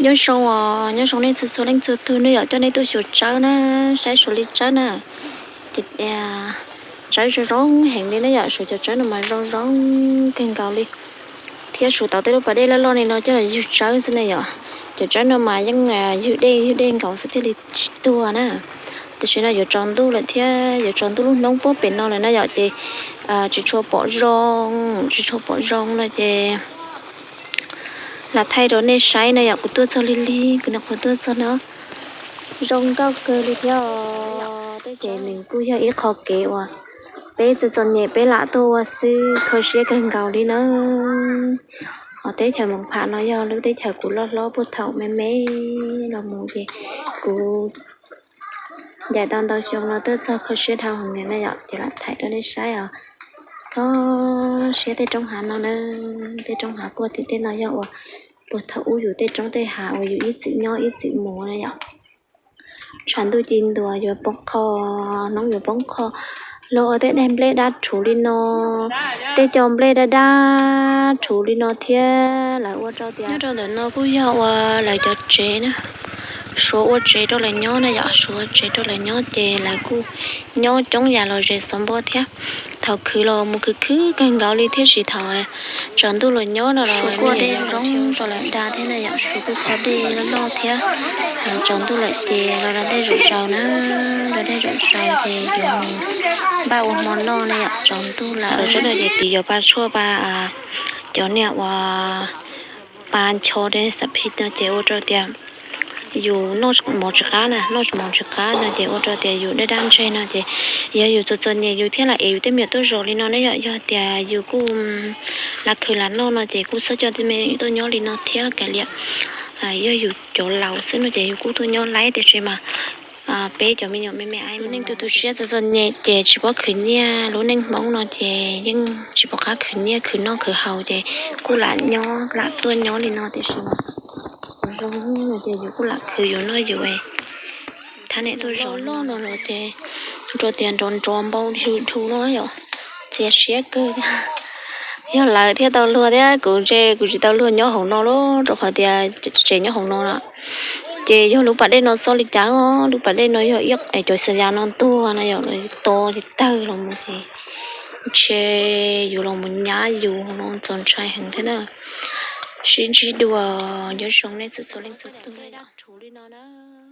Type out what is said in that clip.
Nyob zoo os, nyob zoo nej txhua txhua leej txhua tug, nej yom, coj nej tuaj xyuas tsawb na, saib suav li tsawb na. Ces tsawb zoo zoo heev li na yom, suav cov tsawb no mas zoo zoo kawg nkaus li. Thiab suav tau tej lub pas dej loj loj li no coj los ywg tsawb xwb ne yom. Cov tsawb no mas yeej ywg dej ywg dej nkaus xwb thiaj li tsis tuag na. Tam sim no yuav tsaus ntuj lawm thiab, yuav tsaus ntuj lub hnub puag pem no lawm na yom, ces tsis tshua pom zoo, tsis tshua pom zoo no ces lam thaij rau nej saib na yom, kuv tuaj txog lig lig, kuv nyuam qhuav tuaj txog no. Zoo nkauj kawg li thiab os. Ces nws kuj yog ib qho kev uas peb txom txom nyem peb lam tuaj ua xwb, kho siab kawg nkaus li na. Hos teb chaws Moos Pham no yog lub teb chaws kuv loj hlob puag thaum me me los mus ces kuv ncaim tau ntau xyoo no tuaj txog kho siab dhau heev li na yom, ces lam thaij rau nej saib os. Kho siab tej roob hav no na, tej roob hav puag tim tej no yog uas puag thaum ub yus tej roob tej hav uas yus ib txwm nyob ib txwm mus na yom. Tshav ntuj ci ntua yuav poob qho, hnub yuav poob qho, luag ua tej daim nplej dab rhuv li no, tej co nplej dab dab rhuv li no thiab lawv ua rau tias nyob rau ntawm no kuj yog ua lawv cov tsev na. Suav ua tsev rau lawv nyob na yom, suav ua tsev rau lawv nyob ces lawv kuj nyob coob yam los zes xov npoj thiab. Thaum khwv los mus khwv khwv kawg nkaus li thiab, tsis thaum tsaus ntuj los nyob no los suav kuj ua dej zoo rau lawv da thiab na yom, suav kuj kho dej loj loj thiab. Tsaus ntuj lawm ces los da dej zaum zaus na, da dej zaum zaus ces yuav mus npaj ua hmo noj na yom, tsaus ntuj lawm. Sawv daws ces tiv yos pa tshuaj pa cov niag uas pa ncho de xav phis no ces ua rau tias yus noj mov tsis qab na, noj mov tsis qab no ces ua rau tias yus daj daj ntseg no ces yog yus txom txom nyem yus thiaj lam ev yus tej me nyuam tuaj zov li no ne yom. Yog tias yus kuj lam khwv lam noj no ces kuj txhob coj tej me nyuam tuaj nyob li no thiab, kav liam, yog yus cov laus xwb no ces yus kuj tuaj nyob laib, tiam sis mas peb cov me nyuam me me lub neej tu tu siab txom txom nyem ces tsis paub khwv nyiaj, lub neej Hmoob no ces yeej tsis pom qab khwv nyiaj khwv noj khwv haus ces kuj lam nyob lam tuaj nyob li no, tiam sis mas zoo no ces yus kuj lam khwv yus noj yus thab niam tuaj zov loj no los ces rau tias nrov nrov npau dhwv dhwv no yom, txias siab kawg. Yog lawv thiaj tau luag thiab, kuv ntshe kuv tsis tau luag nyob hauv no lawm, rau qhov tias tsev nyob hauv no na. Ces yog lub pas dej no xob li cas, lub pas dej no yog ib cov xas yas no tuag no yom, to li tawg los mus ces ntshe yus los mus nyab yus no txaus ntshai heev thiab na. Sib ntsib dua, nyob zoo nej txhua txhua leej txhua tus.